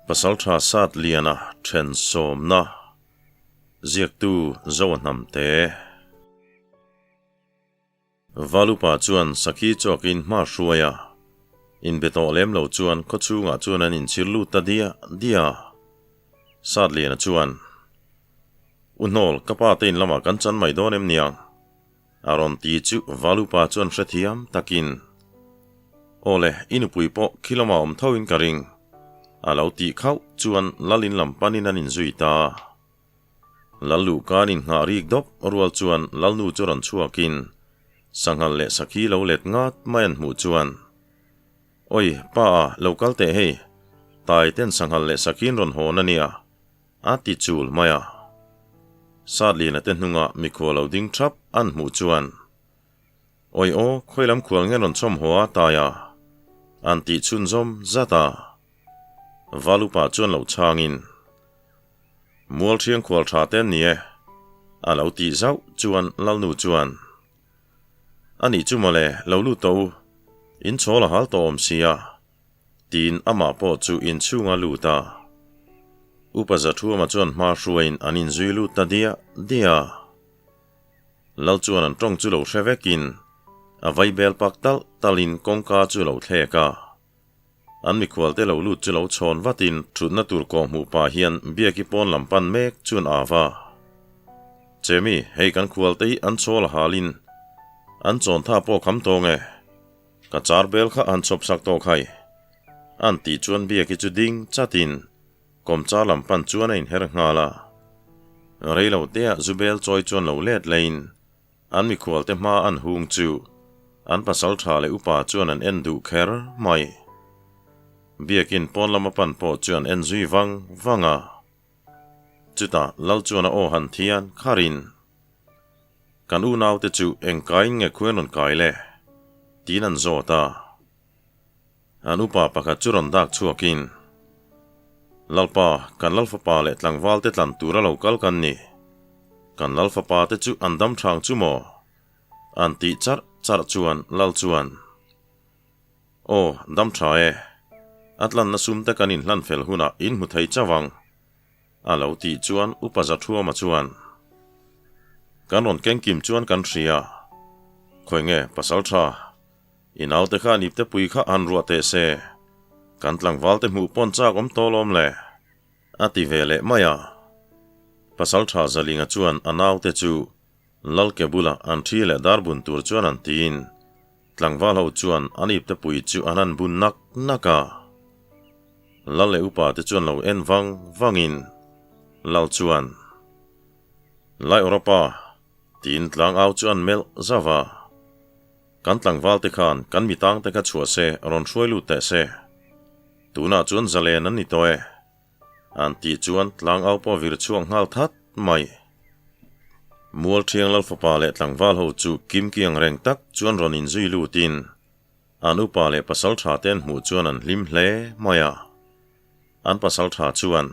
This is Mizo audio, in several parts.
Pasaltha Satliana then sawmna ziaktu Zoahnamte. Valupa chuan sakhi chawkin hma hruai a, inbe tawh lem lo chuan khawchhungah chuan an inchhir lut ta diah diah a. Satliana chuan, U Hnawl, ka pa te in lamah kan chan mai dawn em niang? A rawn ti chu Valupa chuan hrethiam takin, Aw le, i nupui pawh khi lamah awm tho in ka ring. A lo tih khauh chuan Lal in lam panin an inzui ta. Lal luhkan innghah rik dawp rual chuan Lalnu chu rawn chhuakin sanghal leh sakhi lo let ngat mai an hmuh chuan, Awi, pa a, lo kal teh hei, tai ten sanghal leh sakhiin rawn hawn a nia, A ti chul mai a. Satliana te hnunga mikhual lo ding thap an hmuh chuan, Awi aw, khawi lam khual nge rawn chhawm haw a tai a? An tih chhunzawm zat a. Valupa chuan lo chhangin, Mual thiang khual tha te an ni e, a lo tih zauh chuan Lalnu chuan, A nih chu mawle, lo lut tawh u, in chawl a hal tawh awm si a. Tiin amah pawh chu inchhung a lut a. Upa Zathuama chuan hma hruaiin an inzui lut ta diah diah a. Lal chuan an tawng chu lo hre vekin a vai bel pak talh talhin kawngka chu lo thlek a. An mikhualte lo lut chu lo chhawn vatin thutna tur kawhhmuh pah hian Biaki pawn lam pan mek chuan a va. Chemi, hei kan khualte hi an chawl a halin an chawntha pawh kham tawng e. Ka char bel kha han chhawp sak tawh khai. An tih chuan Biaki chu ding chatin kawmchar lam pan chuan a inher nghal a. Rei lo teah zu bel chawi chuan lo let lein an mikhualte hma an hung chu an pasal tha leh upa chuan an en duh kher mai. Biakin pawn lama pan pawh chu an en zui vang vang a. Chutah Lal chuan a aw han thian kharin. Kan unaute chu eng kaiin nge khuan rawn kai le? tiin an zawt a. An upa pakhat chu rawn dak chhuakin, Lalpa, kan Lalfapa leh tlangvalte tlan tura lo kal kan ni. Kan Lalfapa te chu an dam thang chu maw? An tih charh charh chuan Lal chuan, Aw, dam tha e. A tlanna sumte kan inhlan fel hunah in hmu thei chauh ang. A lo tih chuan Upa Zathuama chuan, Kan rawn kengkim chuan kan hria. Khawi nge pasal tha? I naute kha nipte pui kha han ruah teh se. Kan tlangvalte hmuh pawn chak awm tawh lawm le, a ti ve leh mai a. Pasal tha Zalinga chuan a naute chu Lalke bulah an thi leh dar bun tur chuan an tiin tlangval ho chuan an ipte pui chu an han bun nak nak a. Lal leh upa te chuan lo en vang vangin Lal chuan, Lai Europa, tiin tlangau chu an melh zauh a. Kan tlangval te khan kan mitang te kha chhuah se rawn hruai lut teh se. Tunah chuan zalen an ni tawh e. An tih chuan tlangau pawh vir chhuak nghal that mai. Mual Thiang Lal fapa leh tlangval ho chu kim kiang reng tak chuan rawn inzui lutin an upa leh pasal tha te an hmuh chuan an hlim hle mai a. An pasal tha chuan,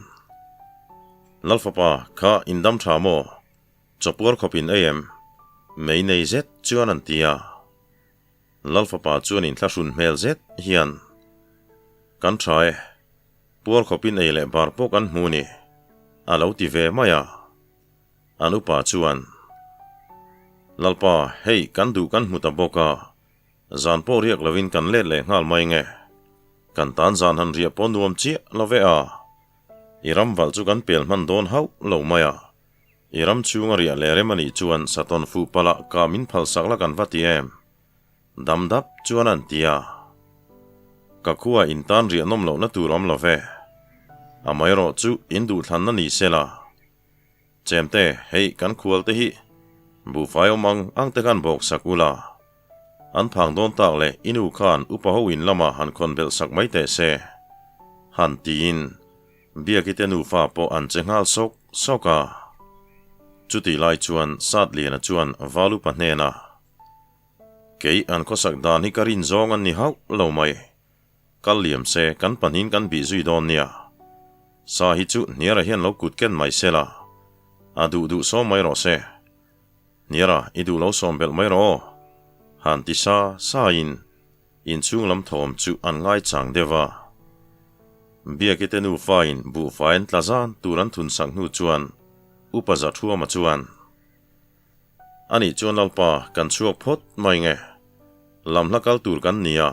Lal fapa, kha indam tha maw? Chawpuar khawp in ei em? Mei nei zet chuan an ti a. Lal fapa chuan inthlahrun hmel zet hian, Kan tha e. Puar khawpin ei leh bar pawh kan hmu ni, a lo ti ve mai a. An upa chuan, Lalpa, hei kan duh kan hmu ta bawk a, zan pawh riak lovin kan let leh nghal mai nge? Kan tan zan han riah pawh nuam chiah lo ve a, i ram valh chu kan pel hman dawn hauh lo mai a, i ram chhunga riah leh rem a nih chuan satawn fuh palh ah ka min phalsak la kan va ti em? Dam dap chuan an ti a, Ka khua in tan riah nawm lohna tur awm lo ve. Amaherawh chu in duhthlanna ni se la. Chemte, hei kan khual te hi buhfai awm ang ang te khan bawk sak ula. An phang dawn tak leh i nu khan upa ho in lamah han khawn belh sak mai teh se. Han tiin Biaki te nufa pawh an che nghal sawk sawk a. Chutih lai chuan Satliana chuan Valupa hnenah, Kei an khawsak dan hi ka rin zawng an ni hauh lo mai. Kal liam se kan pahnihin kan bih zui dawn nia. Sa hi chu Hniara hian lo kut ken mai se la. A duh duh sawm mai rawh se. Hniara, i duh lo sawm belh mai rawh aw. Han ti sa sa in inchhung lam thawm chu an ngaichang deuh a. Biaki te nufain buhfai an tla zan tur an thun sak hnu chuan Upa Zathuama chuan, Anih chuan Lalpa kan chhuak phawt mai nge? Lam hla kal tur kan ni a,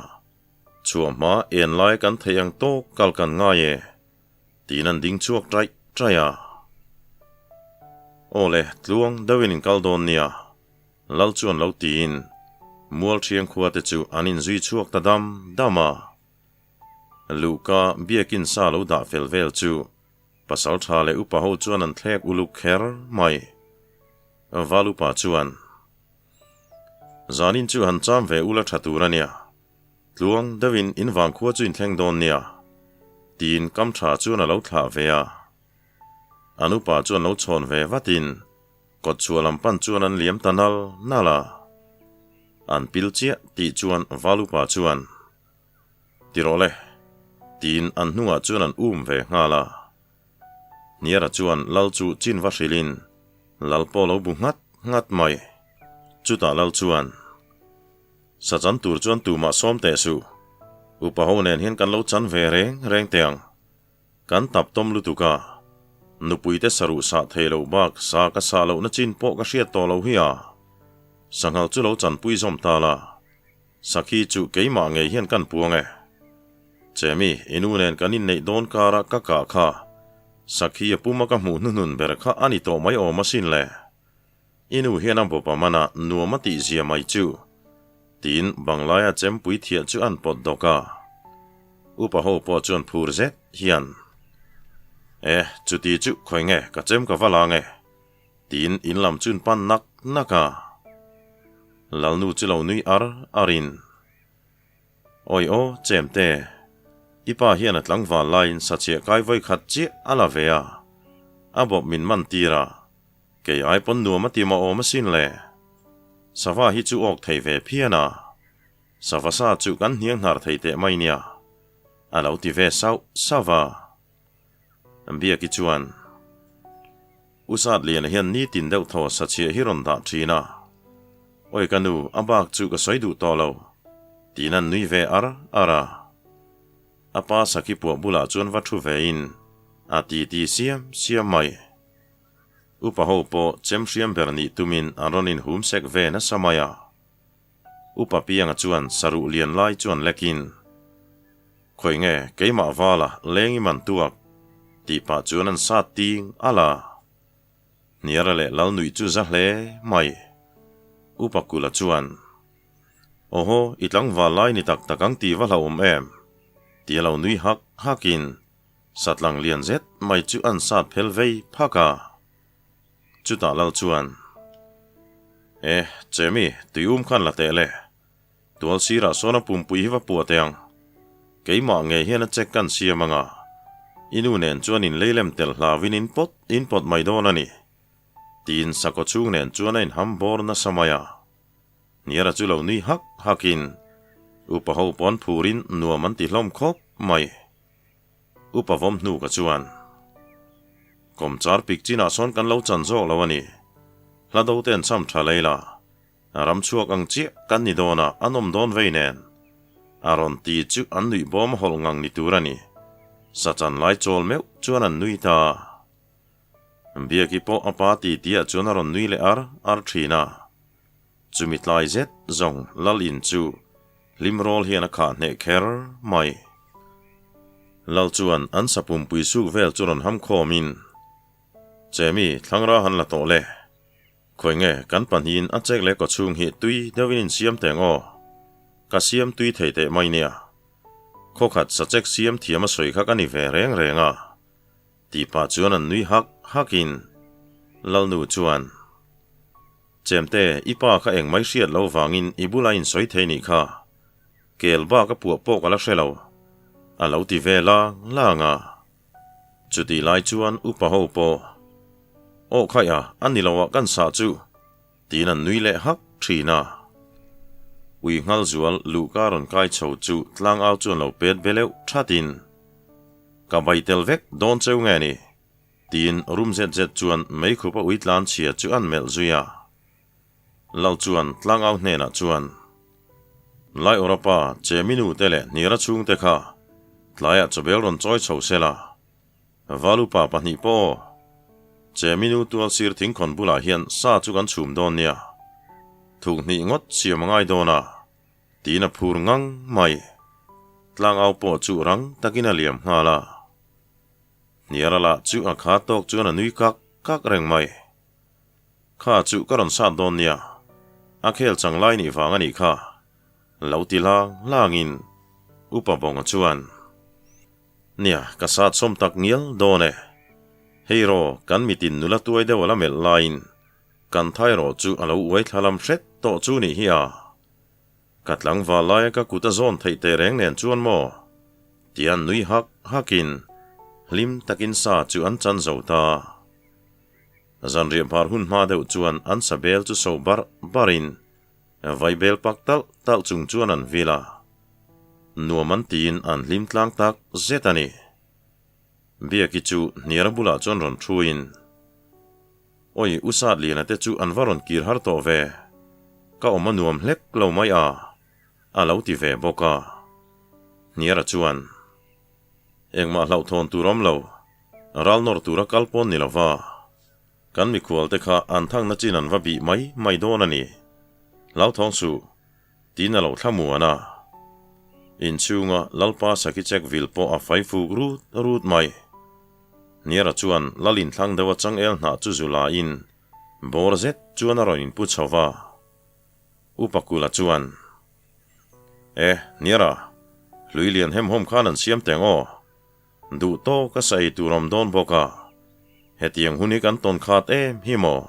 chhuah hma en lai kan theih ang tawk kal kan ngai e, tiin an ding chhuak taih taih a. Aw le, tluang deuhin in kal dawn nia, Lal chuan lo tiin Mualṭhiang khua te chu an inzui chhuak ta dam dam a. Luhka biakin sa lo dah fel vel chu pasal tha leh upa ho chuan an thlek uluk kher mai. Val upa chuan, Zanin chu han cham ve ula tha tur a nia. Tluang deuhin in vangkhua chu in thleng dawn nia, tiin kam tha chuan a lo thlah ve a. An upa chuan lo chhawn ve vatin kawtchhuah lam pan chuan an liam ta nal nal a. An pil chiah tih chuan val upa chuan, Ti rawh le, tiin an hnungah chuan an um ve nghal a. Hniara chuan Lal chu chin va hrilhin Lal pawh lo bu nghat nghat mai. Chutah Lal chuan, Sa chan tur chuan tumah sawm teh suh, upa ho nen hian kan lo chan ve reng reng teh ang. Kan tap tawm lutuk a, nupuite saruh sah thei loh bak sa ka sah lohna chin pawh ka hriat tawh lo hi a. Sanghal chu lo chanpui zawm ta la. Sakhi chu keimah ngei hian kan puang e. Chemi, i nu nen kan inneih dawn kara ka kah kha Sakhi a puma ka hmuh hnuhnun ber kha a ni tawh mai awm asin le. I nu hian a bawp a man a, nuam a tih zia mai chu. Tiin banglaia chempui thiah chu an pawt dawk a. Upa ho pawh chuan phur zet hian, E, chuti chu khawi nge ka chem ka va la nge? Tiin in lam chun pan nak nak a. Lalnu chu lo nui ar ar in, Awi aw, Chemte, i pa hian a tlangval laiin sachhiah kai vawi khat chiah a la ve a, a bawp min man tir a, kei ai pawn nuam a ti mah awm asin le. Sava hi chu awk thei ve phian a, sava sa chu kan hniang hnar thei teh mai nia, a lo ti ve sauh sauh a. Biaki chuan, U Satliana hian nitin deuh thaw sachhiah hi rawn dah thin a. Awi ka nu, a bak chu ka sawi duh tawh lo, tiin an nui ve ar ar a. A pa sakhi puah bulah chuan va thu vein a titi siam siam mai. Upa ho pawh chem hriam ber nih tumin an rawn inhum sek ve nasa mai a. Upa Pianga chuan saruh lian lai chuan lekin, Khawi nge keimah vala leng i man tuak? tih pah chuan an sat ting al a. Hniara leh Lal nuih chu za hle mai. Upa Kula chuan, Awhaw, i tlangval lai ni tak tak ang tih va hlauhawm em? ti a lo nui hak hakin satlang lian zet mai chu an sat phel vei phak a. Chutah Lal chuan, E, Chemi, tui um khan la teh le. Tual sirah sawn a pumpui hi va puah teh ang. Keimah ngei hian a check kan siam ang a. I nu nen chuan in leilem tel hlauin in pawt in pawt mai dawn a ni. Tiin sakaw chhung nen chuan a inham bawr nasa mai a. Hniara chu lo nui hak hakin, upa ho pawn phurin nuam an ti hlawm khawp mai. Upa vawm hnu ka chuan, Kawmchar pik chinah sawn kan lo chan zawk lo a ni. Hla do te an cham tha lei la, ram chhuak ang chiah kan ni dawn a, a nawm dawn vei nen. A rawn ti chu an nuih bawm a hawlh ngang ni tur a ni. Sachan lai chawl meuh chuan an nui ta. Biaki pawh a pa ti tihah chuan a rawn nui leh ar ar thin a. Chumi tlai zet zawng Lal in chu hlim rawl hian a khah hneh kher mai. Lal chuan an sa pumpui suk vel chu rawn ham khawmin, Chemi, thlangra han la tawh le. Khawi nge kan pahnihin a chek leh kawchhung hi tui deuhin in siam teng aw. Ka siam tui thei teh mai nia. Khawkhat sachek siam thiam a sawi kha ka ni ve reng reng a. Tih pah chuan an nui hak hakin Lalnu chuan, Chemte, i pa kha engmai hriat lo vangin i bula insawi thei nih kha. Kel bak a puah pawh ka la hre lo. A lo ti ve lang lang a. Chutih lai chuan upa ho pawh, Aw khaih a, a ni lo ah kan sah chu, tiin an nui leh hak thin a. Ui nghal zual luhka rawn kai chho chu tlangau chuan lo pet beleuh thatin, Ka bai tel vek dawn cheu nge ni? Tiin rum zet zet chuan meikhup a ui tlan chhia chu an melh zui a. Lal chuan tlangau hnenah chuan, Lai Awrapa, Cheminu te leh Hnira chhungte kha. Tlaiah chawbel rawn chawi chho sela, Valupa pahnih pawh aw. Cheminu tual sir thingkhawn bulah hian sa chu kan chhum dawn nia. Thuk hnih ngawt siam a ngai dawn a, tiin a phur ngang mai. Tlangau pawh chu rang takin a liam nghal a. Hniara lah chu a kha tawk chuan a nui kak kak reng mai. Kha chu ka rawn sat dawn nia, a khel chang lai nih vang a nih kha, lo ti lang langin Upa Bawnga chuan, Nia, ka sat sawm tak ngial dawn e. Hei raw, kan mitin nula tuai deuh a la melh laiin kan thai rawh chu a lo uai thla lam hret tawh chu nih hi a. Ka tlangval laia ka kut a zawn theih teh reng nen chuan maw? Tia nui hak hakin hlim takin sa chu an chan zo ta. Zanriah phar hun hma deuh chuan an sa bel chu so barh barhin vai bel pak talh talh chung chuan an vil a. Nuam an tiin an hlim tlang tak zet a ni. Biaki chu hniara bulah chuan rawn thuin. Awi, U Satliana te chu an va rawn kir har tawh ve. Ka awm a nuam hlek lo mai a, a lo ti ve bawk a. Hniara chuan, Engmah hlauhthawn tur awm lo, ral nawr tura kal pawn ni lova, kan mikhual te kha an thangna chin an va bih mai mai dawn a ni. Hlauthawng suh, tiin a lo thlamuan a. Inchhunga Lalpa Saki check vil pawh a fai fuk rut rut mai. Hniara chuan Lal inthlang deuh a changel hnah chu zu laiin bawr zet chuan a rawn inpu chho va. Upa Kula chuan, E, Hniara, hlui lian hemhawm khan an siam teng aw. Duh tawk a sa ei tur awm dawn bawk a, hetiang hun hi kan tawn khat em hi maw?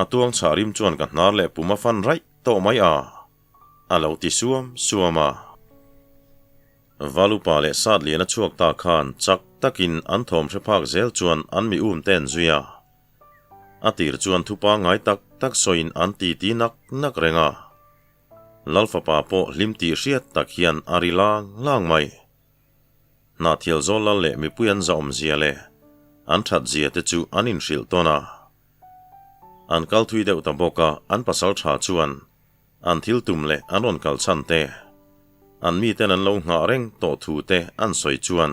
A tuang chhah rim chuan ka hnar leh pum a fan raih tawh mai a, a lo ti suam suam a. Valupa leh Satliana chhuak ta khan chak takin an thawm hre phak zel chuan an mi um te an zui a. A tir chuan thu pangngai tak tak sawiin an titi nak nak reng a. Lalfapa pawh hlim tih hriat tak hian a ri lang lang mai. Hnahthial zawl lal leh mipui an zahawm zia leh an that zia te chu an inhrilh tawn a. An kal thui deuh ta bawk a, an pasal tha chuan an thil tum leh an rawn kal chhan te, an miten an lo nghah reng tawh thu te an sawi chuan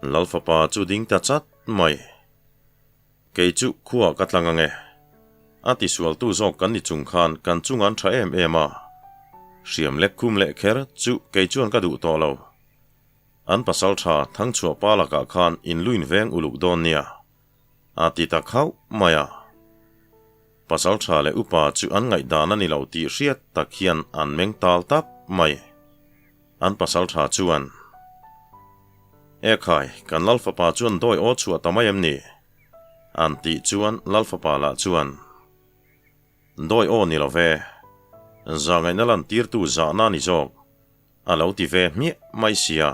Lal fapa chu ding ta chat mai. Kei chu khuaah ka tlang ang e. A tisualtu zawk kan ni chung khan kan chung an tha em em a. Hriam lek khum leh kher chu kei chuan ka duh tawh lo. An pasal tha Thangchhuah pa lakah khan in luin veng uluk dawn nia. A ti ta khauh mai a. Pasal tha leh upa chu an ngaihdan a ni lo tih hriat tak hian an meng tal tap mai. An pasal tha chuan, E khai, kan Lal fapa chuan dawi aw chhuah ta mai em ni? An tih chuan Lal fapa lah chuan, Dawi aw ni lo ve, zahngaihna lantirtu zahna a ni zawk, a lo ti ve hmiah mai sia.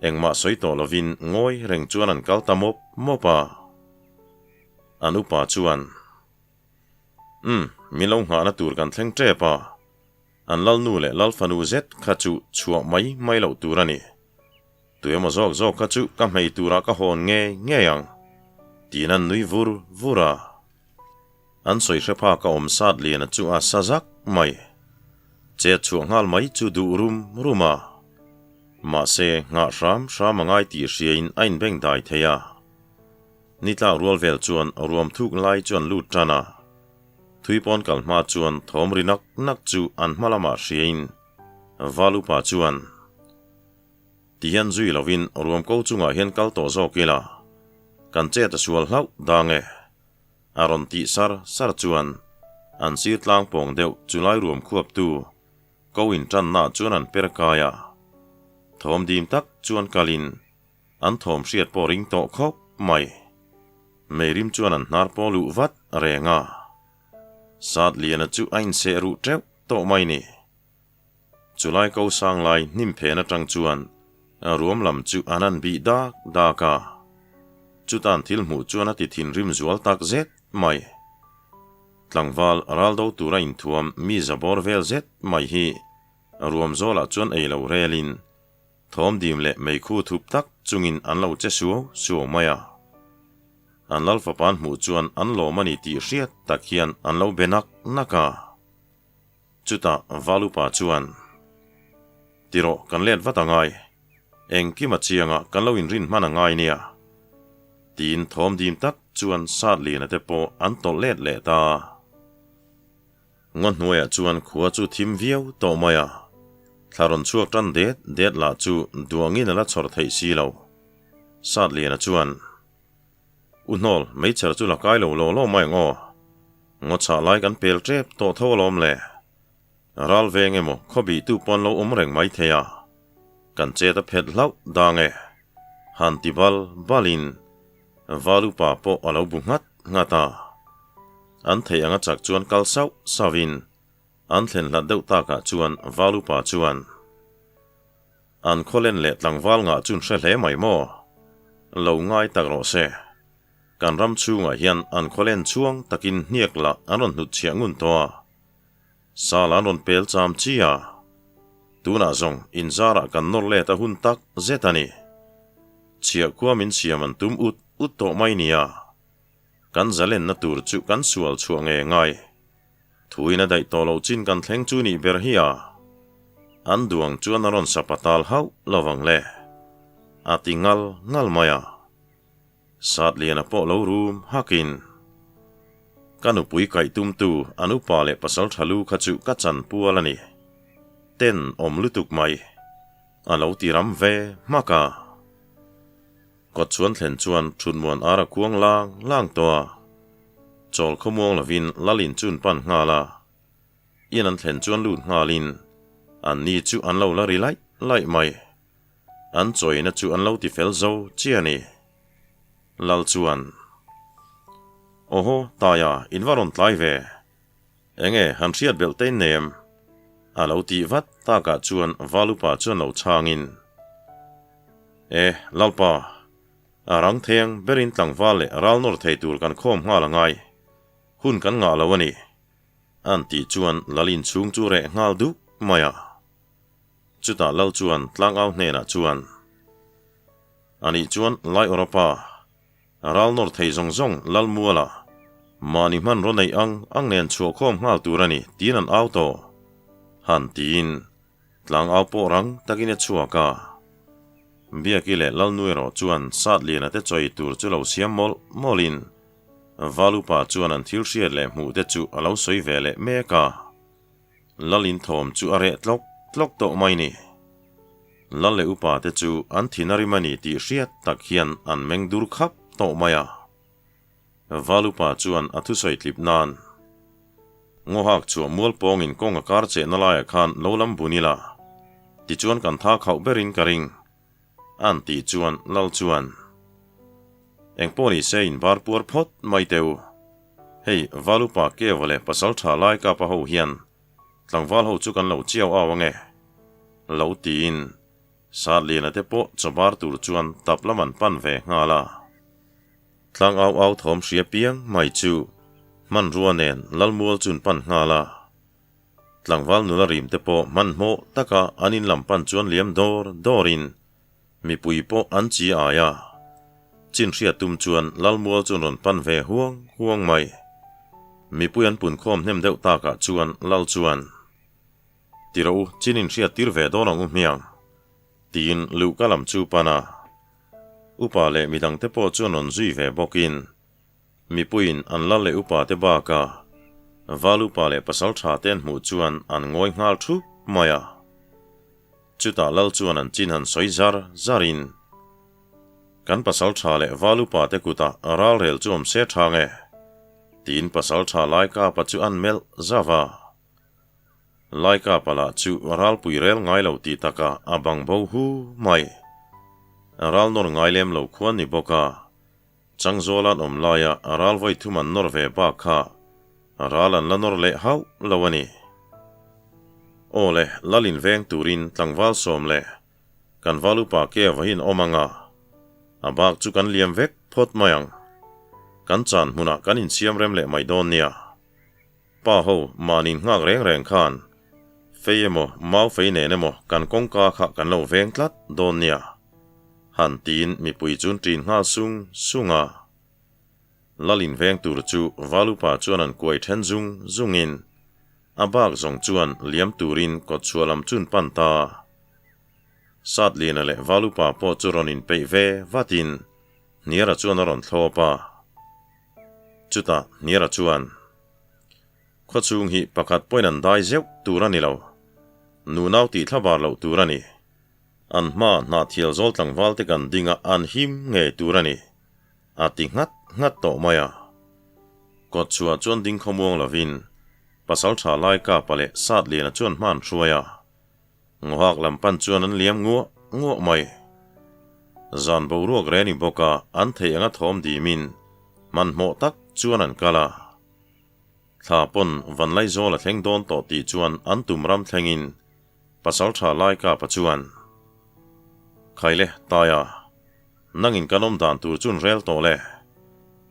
Engmah sawi tawh lovin ngawi reng chuan an kal ta mawp mawp a. An upa chuan, Umm, min lo nghahna tur kan thleng tep a. An lalnu leh lalfanu zet kha chu chhuah mai mai loh tur a ni. Tuemaw zawk zawk kha chu ka hmei turah ka hawn ngei ngei ang, tiin an nui vur vur a. An sawi hre phak a awm sat liana chu a sa zak mai. Chet chhuah nghal mai chu duh rum rum a. Mahse, nghah hram hram a ngai tih hriain a inbeng dai thei a. Ni tlak rual vel chuan ruam thuk lai chu an lut tan a. Thui pawn kal hma chuan thawm ri nak nak chu an hma lamah hriain Val upa chuan, Ti hian zui lovin ruam ko chungah hian kal tawh zawk ila, kan chet a sual hlauh dang e. A rawn tih sar sar chuan an sir tlang pawng deuh chu lai ruam khuaptu ko intannaah chuan an per kai a. Thawm dim tak chuan kalin An thawm hriat pawh ring tawh khawp mai. Meirim chuan an hnar pawh luh vat reng a. Satliana chu a inseh ruh teuh tawh mai ni. Chulai ko sang lai hnim phen atang chuan ruam lam chu an han bih dak dak a. Chutan thil hmuh chuan a ti thinrim zual tak zet mai. Tlangval ral do tura inthuam mi za bawr vel zet mai hi ruam zawlah chuan ei lo relin Thawm dim leh meikhu thup tak chungin an lo che suau suau mai a. An lal fapa an hmuh chuan an lawm a ni tih hriat tak hian an lo be nak nak a. Chutah Valupa chuan, Ti rawh, kan let vat angai. Engkim a chianga kan lo inrin hman a ngai nia. Tiin thawm dim tak chuan Satliana te pawh an tawlh let leh ta. Ngaw hnuaiah chuan khua chu thim viau tawh mai a, thla rawn chhuak tan det det lah chu duangin a la chhawr theih si lo. Satliana chuan, U Hnawl, meichher chu la kai lo law law mai ang aw. Ngaw chhah lai kan pel tep tawh tho alawm le. Ral veng emaw khawbih tu pawn lo awm reng mai thei a, kan chet a phet hlauh dang e. Han ti bal balin Valupa pawh a lo bu nghat nghat a. An theih anga chak chuan kal sauh sauhin an thlen hlat deuh takah chuan Valupa chuan an khawlen leh tlangval ngah chun hre hle mai maw? Lo ngai tak rawh se. Kan ram chhungah hian an khawlen chhuang takin hniak lah an rawn hnutchhiah ngun tawh a. Sal an rawn pel cham chi a, tunah zawng inzarah kan nawr let a hun tak zet a ni. Chhiah khua min siam an tum ut ut tawh mai nia, kan zalenna tur chu kan sual chhuah nge ngai. Thuin a daih tawh loh chin kan thleng chu nih ber hi a, an duang chuan a rawn sapa tal hauh lo vang le, a ti ngal ngal mai a. Satliana pawh lo rum hakin, Ka nupui kaih tumtu an upa leh pasal tha lu kha chu ka chan pual a ni. Ten awm lutuk mai. A lo ti ram ve hmak a. Kawt chuan thlen chuan Thutmuan ar a kuang lang lang tawh a. Chawl khawmuang lovin Lalin chun pan nghal a. In an thlen chuan lut nghalin an ni chu an lo la ri laih laih mai. An chawina chu an lo ti fel zo chiah a ni. Lal chuan, Awhaw, Taia, in va rawn tlai ve. Enge, han hriat belh te in nei em? A lo tih vat takah chuan Valupa chuan lo chhangin, E, Lalpa, a rang theng berin tlangval leh ral nawr thei tur kan khawm nghal a ngai. Hun kan ngah lo a ni. An tih chuan Lal inchhung chu reh nghal duk mai a. Chutah Lal chuan tlangau hnenah chuan, Anih chuan Lai Awrapa, ral nawr thei zawng zawng Lal muala mahni hmanraw neih ang ang nen chhuahkhawm nghal tur a ni tiin an au tawh. Han tiin tlangau pawh rang takin a chhuak a. Biaki leh Lalnu erawh chuan Satliana te chawi tur chu lo siam mawlh mawlhin Valupa chuan an thil hriat leh hmuh te chu a lo sawi ve leh mek a. Lal inthawm chu a reh tlawk tlawk tawh mai ni. Lal leh upa te chu an thin a rim a ni tih hriat tak hian an meng dur khap tawh mai a. Val upa chuan a thusawi tlip nan, Ngawhak chhuah mual pawngin kawng a kar chehna laiah khan lo lam bun ila, tichuan kan tha khauh berin ka ring, an tih chuan Lal chuan, Engpawh ni se inbar puar phawt mai teh u. Hei, Valupa Keva leh pasal tha lai kapa ho hian tlangval ho chu kan lo chiau au ange? Lo tiin Satliana te pawh chawbar tur chuan tap lam an pan ve nghal a. Tlang au au thawm hria piang mai chu hmanrua nen Lalmual chun pan nghal a. Tlangval nula rim te pawh hmanhmawh taka an in lam pan chuan liam dawr dawrin Mipui pawh an chi ai a, chin hriat tum chuan Lalmual chu an rawn pan ve huang huang mai. Mipui an punkhawm hnem deuh takah chuan Lal chuan, Ti rawh u, chin in hriat tir ve dawn ang u hmiang, tiin luhka lam chu pan a. Upa leh midangte pawh chu an rawn zui ve bawkin mipuiin an Lal leh upa te bakah Val upa leh pasal tha te an hmuh chuan an ngawi nghal thup mai a. Chutah Lal chuan an chin han sawi zar zarin, Kan pasal tha leh val upa te kutah ralrel chu awm se tha nge? tiin pasal tha Laikapa chu an melh zauh a. Laikapa lah chu ralpui rel ngai lo tih takah a bang bo hu mai. Ral nawr ngai lem lo khuan ni bawk a, Changzawl an awm laia ral vawi thum an nawr ve bak kha ral an la nawr leh hauh lo a ni. Aw le, Lal in veng turin tlangval sawm leh kan val upa ke vahin awm ang a, a bak chu kan liam vek phawt mai ang. Kan chan hmunah kan insiam rem leh mai dawn nia. Pa ho, mahni nghak reng reng khan fei emaw mau fei nen emaw kan kawngka kha kan lo veng tlat dawn nia, han tiin mipui chu an ṭin nghal sung sung a. Lal inveng tur chu Valupa chuan an kuai ṭhen zung zungin a bak zawng chuan liam turin kawtchhuah lam chun pan ta. Satliana leh Valupa pawh chu rawn inpeih ve vatin Hniara chuan a rawn thlawp a. Chutah Hniara chuan, Khawchhung hi pakhat pawhin an dai zeuh tur a ni lo. Nunau tih thlabar loh tur a ni. An hma hnahthial zawl tlangval te kan ding a, an him ngei tur a ni, a ti nghat nghat tawh mai a. Kawtchhuah chuan ding khawmuang lovin Pasaltha Laikapa leh Satliana chuan hma an hruai a. Ngawhak lam pan chuan an liam nguah nguah mai. Zan boruak re ni bawk a, an theih anga thawm dimin hmanhmawh tak chuan an kal a. Thla pawn Vanlaizawl a thleng dawn tawh tih chuan an tum ram thlengin Pasaltha Laikapa chuan, Khaile, Taia, nangin kan awm dan tur chun rel tawh le.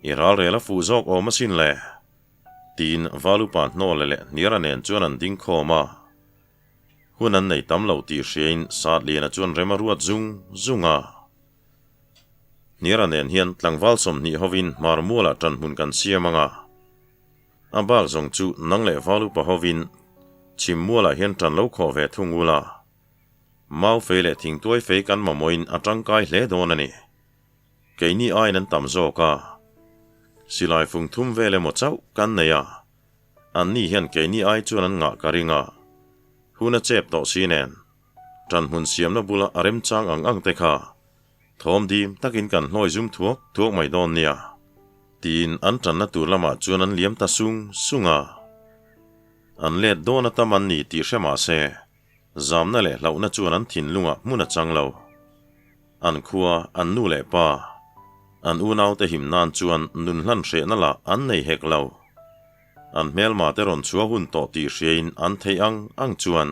I ral rel a fuh zawk awm asin le. Tiin Valupa hnawle leh Hniara nen chuan an ding khawm a. Hun an nei tam lo tih hriain Satliana chuan rem a ruat zung zung a. Hniara nen hian tlangval 20 hovin hmar mualah ṭanhmun kan siam ang a. A bak zawng chu nang leh val upa hovin chhim mualah hian ṭan lo khawh ve thung ula. Mau fei leh thingtuai fei kan mamawhin a ṭangkai hle dawn a ni. Keini aiin an tam zawk a. Silai fung thum vel emaw chauh kan nei a. Anni hian keini ai chuan an ngah ka ring a. Hun a chep tawh si nen. Ṭanhmun siamna bula a remchang ang ang te kha thawm dim takin kan hlawi zum thuak thuak mai dawn nia, tiin an ṭanna tur lamah chuan an liam ta sung sung a. An let dawn a tam an ni tih hre mah se, zamna leh hlauhna chuan an thinlungah hmun a chang lo. An khua, an nu leh pa, an unaute him nan chuan nun hlan hrehna lah an nei hek lo. An hmelma te rawn chhuah hun tawh tih hriain an theih ang ang chuan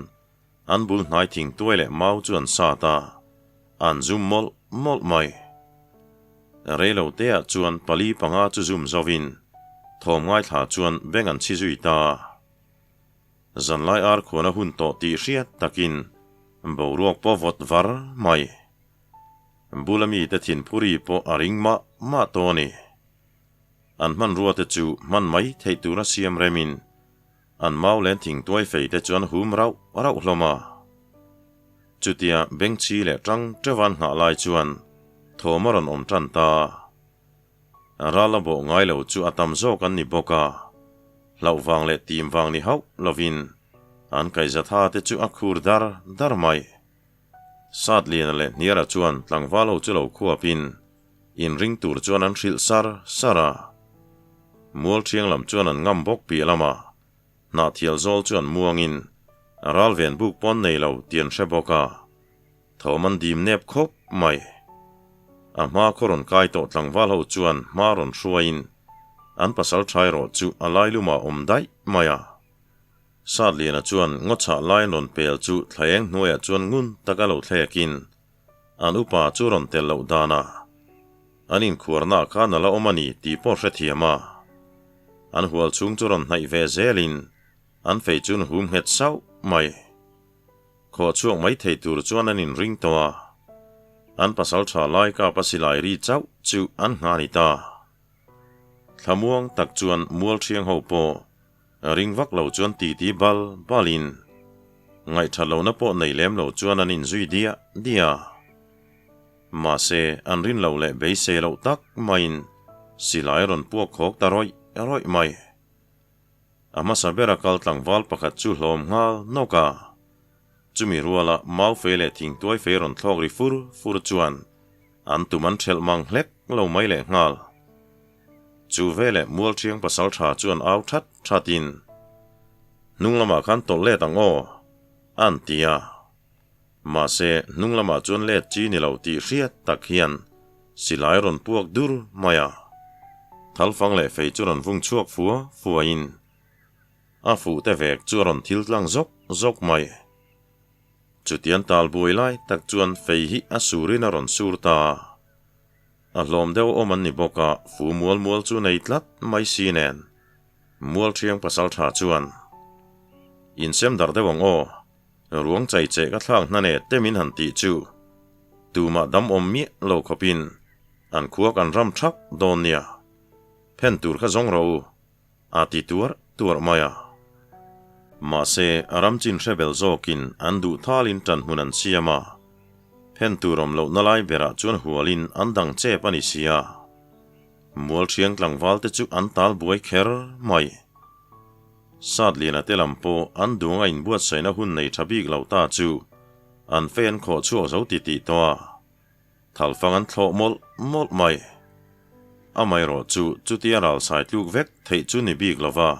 An bul hnai thing tuai leh mau chu an sat a, an zum mawlh mawlh mai. Reilo teah chuan pali panga chu zum zovin thawm ngaithla chuan beng an chhi zui ta. Zanlai ar khuan a hun tawh tih hriat takin boruak pawh vawt var mai. Bula mite thinphuri pawh a ring mah mah tawh a ni. An hmanrua te chu hman mai theih tura siam remin An mau len thingtuai fei te chuan hum rauh rauh hlawm a. Chutia bengchhi leh tang teuh an nghah lai chuan thawm a rawn awm tan ta. Ral a bawh ngai lo chu a tam zawk an ni bawk a, hlauh vang leh tim vang ni hauh lovin an kaihzatha te chu a khur dar dar mai. Satliana leh Hniara chuan tlangval ho chu lo khuapin inring tur chuan an hrilh sar sar a. Mual thiang lam chuan an ngam bawk piah lama Hnahthial zawl chu an muangin ral ven buk pawn nei lo tih an hre bawk a, thawm an dim nep khawp mai. A hma khaw rawn kai tawh tlangval ho chuan hma rawn hruaiin an pasal tha erawh chu a lailumah a awm daih mai a. Satliana chuan ngaw chhah lai an rawn pel chu thlaeng hnuaiah chuan ngun taka lo thlekin an upa chu rawn tel loh danah an inkhuarnaah khan a la awm a ni tih pawh hrethiam a. An hual chhung chu rawn hnaih ve zelin an fei chu an hum nghet sauh mai. Khawh chhuak mai thei tur chuan an inring tawh a, an pasaltha lai kapa silai ri chauh chu an nghah a ni ta. Thlamuang tak chuan mual thiang ho pawh ring vak lo chuan titi bal balin ngaihthat lohna pawh nei lem lo chuan an inzui diah diah a. Mahse, an rin loh leh beisei loh tak maiin silai a rawn puak khawk ta rawih rawih mai. A hmasa bera kal tlangval pakhat chu hlawm nghal nawk a. Chumi ruala mau fei leh thingtuai fei rawn thlawk ri fur fur chuan an tum an ṭhelh mang hlek lo mai leh nghal. Chu veleh Mualṭhiang pasalṭha chuan au ṭhat ṭhatin, Hnung lamah khan tawlh let ang aw, an ti a. Mahse, hnung lamah chuan let chi ni lo tih hriat tak hian silai rawn puak dur mai a. Thalfang leh fei chu rawn vung chhuak fua fuain A fuh te vek chu a rawn thil tlang zawk zawk mai. Chutian tal buai lai tak chuan fei hi a surin a rawn sur ta a. A hlawm deuh awm an ni bawk a, fu mual mual chu nei tlat mai si nen. Mual thiang pasal tha chuan, Insem darh deuh ang aw, ruang chai che ka thlak hna ne te min han tih chu. Tumah dam awm miah lo khawpin an khua kan ram thak dawn nia. Phen tur kha zawng rawh u. A ti tuarh tuarh mai a. Mahse, a ram chin hre bel zawkin an duh thalin ṭan hmun an siam a. Phen tur awm lohna lai berah chuan hualin an dang chep a ni sia. Mualṭhiang tlangval te chu an tal buai kher mai. Satliana te lam pawh an duang a inbuatsaihna hun nei ṭha bik lo ta chu an fei an khawh chhuak zo ti tih tawh a. Thalfang an thlawh mawlh mawlh mai. Amaherawh chu chutia ralsai tluk vek theih chu ni bik lo va.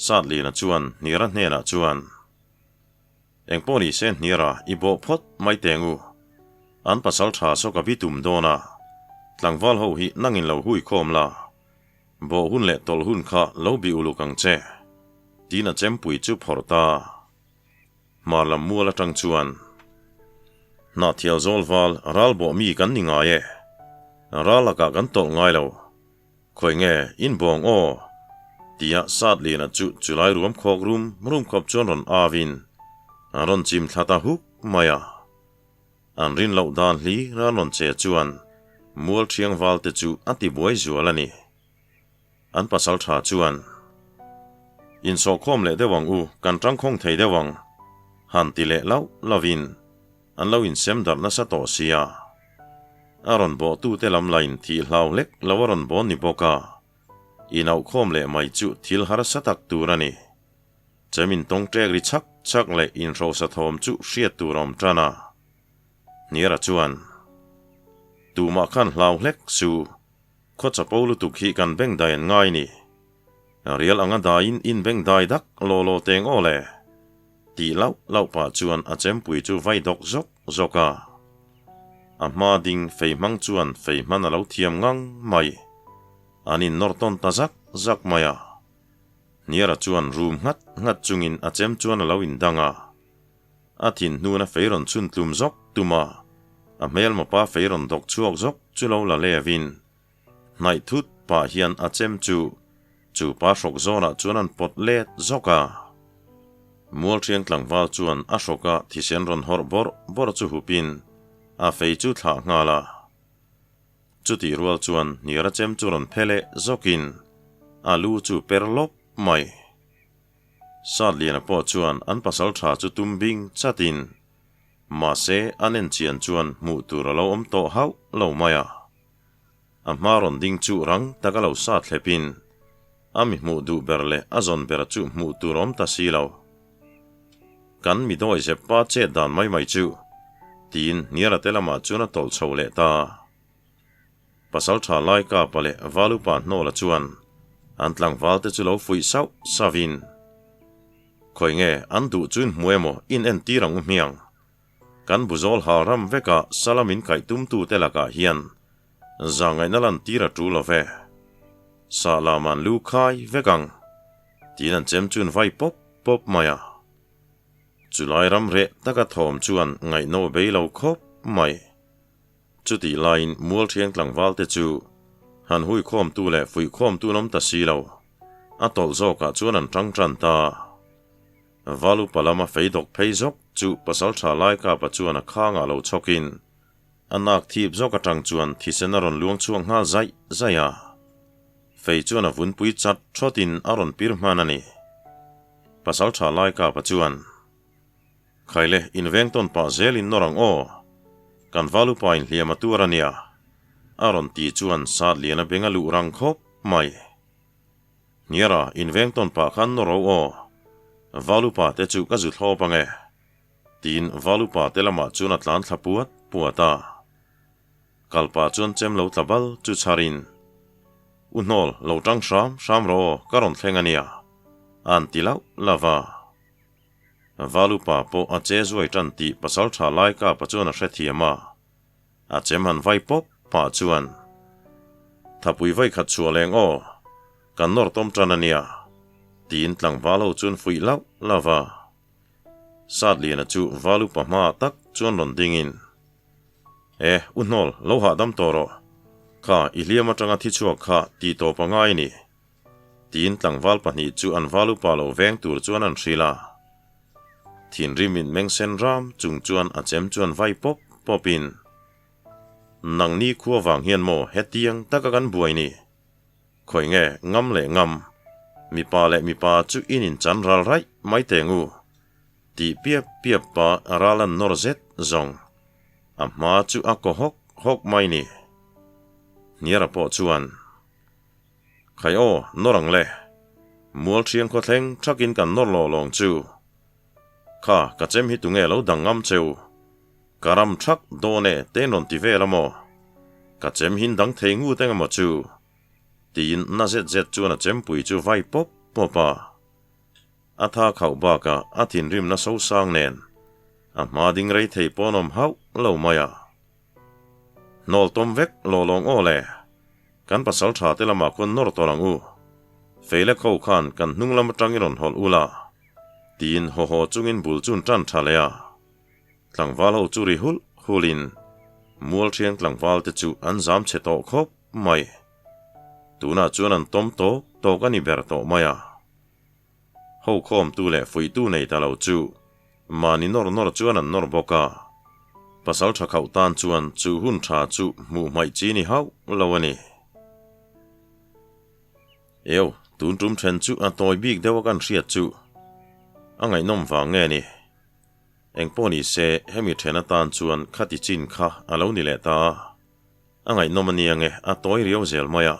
Satliana chuan Hniara hnenah chuan, Engpawh ni se Hniara i bawh phawt mai teng u. An pasal tha saw ka bi tum dawn a, tlangval ho hi nangin lo hui khawm la, bawh hun leh tawlh hun kha lo bi uluk ang che, tiin a chempui chu phawrh ta. Hmar lam mual atang chuan Hnahthial zawl val ral bawh mi kan ni ngai e, ral lakah kan tawlh ngai lo, khawi nge in bawng aw? tia Satliana chu chulai ruam khawk rum rum khawp chuan rawn avin a rawn chim thla ta huk mai a. An rin loh dan hli ral rawn che chuan mual thiang val te chu a ti buai zual a ni. An pasal tha chuan, Insawhkhawm leh deuh ang u, kan tangkhawng thei deuh ang, han ti leh lauh lauhin an lo insem darh nasa tawh sia. A rawn bawhtute lam lain thih hlau hlek lo a rawn bawn ni bawk a, inauhkhawm leh mai chu thil harsa tak tur a ni. Chem intawngṭek ri chhak chhak leh inhrosa thawm chu hriat tur a awm tan a. Hniara chuan, Tumah khan hlau hlek su, Khaw chapo lutuk hi kan beng dai an ngai ni. Rial anga daiin in beng dai dak law law teng aw le. Tih lauh lauh pah chuan a chempui chu vai dawk zawk zawk a. A hma ding fei hmang chuan fei hman a lo thiam ngang mai. An in nawr tawn ta zak zak mai a. Hniara chuan rum nghat nghat chungin a chem chuan a lo indang a. A thin hnuna fei rawn chhun tlum zawk tum a, a hmelmapa fei rawn dawk chhuak zawk chu lo la levin, hnaih thut pah hian a chem chu chu pa hrawk zawnah chuan an pawt let zawk a. Mualṭhiang tlangval chuan a hrawka thisen rawn hawrh bawrh bawrh chu hupin a fei chu thlah nghal a. Chutih rual chuan hniara chem chu rawn phe leh zawkin a lu chu per lawp mai. Satliana pawh chuan an pasal tha chu tum bing chatin, mahse an en chian chuan hmuh tur a lo awm tawh hauh lo mai a. A hma rawn ding chu rang tak a lo sa thlepin, a mi hmuh duh ber leh a zawn ber chu hmuh tur awm ta si lo. Kan mi dawi zep pa chet dan mai mai chu, tiin Hniara te lamah chuan a tawlh chho leh ta. Pasalṭha Laikapa leh Valupa Hnawla chuan an tlangvalte chu lo fuih sauh sauhin, Khawi nge an duh chu in hmu emaw in entir ang u hmiang? Kan buzawl hal ram vekah sala min kaih tumtute lakah hian zahngaihna lantir a ṭul lo ve. Sah lam an lu khai vek ang, tiin an chem chun vai pawp pawp mai a. Chulai ram reh taka thawm chuan ngaihno bei lo khawp mai. Chutih laiin Mualṭhiang tlangvalte chu han huikhawmtu leh fuihkhawmtu an awm ta si lo, a tawlh zawkah chuan an ṭang ṭan ta. Valupa lama fei dawk phei zawk chu pasalṭha Laikapa chuan a khangah lo chhawkin a nak thip zawk aṭang chuan thisen a rawn luang chhuak nghal zaih zaih a. Fei chuan a vunpui chat ṭhawtin a rawn pir hman a ni. Pasalṭha Laikapa chuan. Khaile, inveng tawn pah zelin nawr ang aw. Kan valupa in hliam a tuar a nia. A rawn ti chuan Satliana beng a luh rang khawp mai. Hniara, inveng tawn pah khan nawr ro aw. Valupa te chu ka zu thlawp ang e. Tiin valupa te lamah chuan a tlan thla puat puat a. Kalpa chuan chem lo tla bal chu chharin, U Hnawl, lo tang hram hram rawh aw, ka rawn thleng a nia. A'n ti lauh lauh a. Valupa pawh a che zuai tan tih pasal tha lai kapa chuan a hrethiam a, a chem han vai pawp pah chuan, Thapui vai khat chhuah leng aw, kan nawr tawm tan a nia, tiin tlangval ho chuan fuih lauh lauh a. Satliana chu Valupa hmaah tak chuan rawn dingin, E, u Hnawl, lo hahdam tawh rawh, kha i hliam atanga thi chhuak kha tih tawp a ngai a ni. Tiin tlangval pahnih chu an val upa lo veng tur chuan an hrilh a. Thinrim in meng sen ram chung chuan a chem chuan vai pawp pawp in, Nangni khua vang hian maw hetiang taka kan buai ni? Khawi nge ngam leh ngam, mipa leh mipa chu in inchan ral raih mai teng u, tih piap piap pa ral an nawr zet zawng. A hma chu a kaw hawk hawk mai ni. Hniara pawh chuan, Khai aw, nawr ang le. Mual thiang khaw thleng thakin kan nawr lawh lawng chu. Kha, ka chem hi tunge lo dang ngam cheu? Ka ram thak dawn e, te rawn ti vel a maw? Ka chem hin dang thei ngut eng emaw chu? Tiin na zet zet chuan a chempui chu vai pawp pawp a. A tha khauh bakah a thinrimna sosang nen a hma ding rei thei pawn awm hauh lo mai a. Hnawl tawm vek lawh lawng aw le, kan pasal tha te lamah khawn nawr tawh ang u. Feile kho khan kan hnung lam atangin rawn hawlh ula, tiin haw haw chungin bul chun tan tha leh a. Tlangval ho chu ri hulh hulhin Mualthiang tlangval te chu an zam chhe tawh khawp mai. Tunah chuan an tawm tawk tawk a ni ber tawh mai a. Ho khawmtu leh fuihtu nei ta lo chu mahni nawr nawr chuan an nawr bawk a. Pasal tha khauh tan chuan chu hun tha chu hmuh hmaih chi ni hauh lo a ni. Eo, tun tum then chu a tawi bik deuh a kan hriat chu a ngaihnawm vang nge ni? Engpawh ni se, hemi then atan chuan khati chin kha a lo ni leh ta a. A ngaihnawm a nia nge, a tawi riau zel mai a.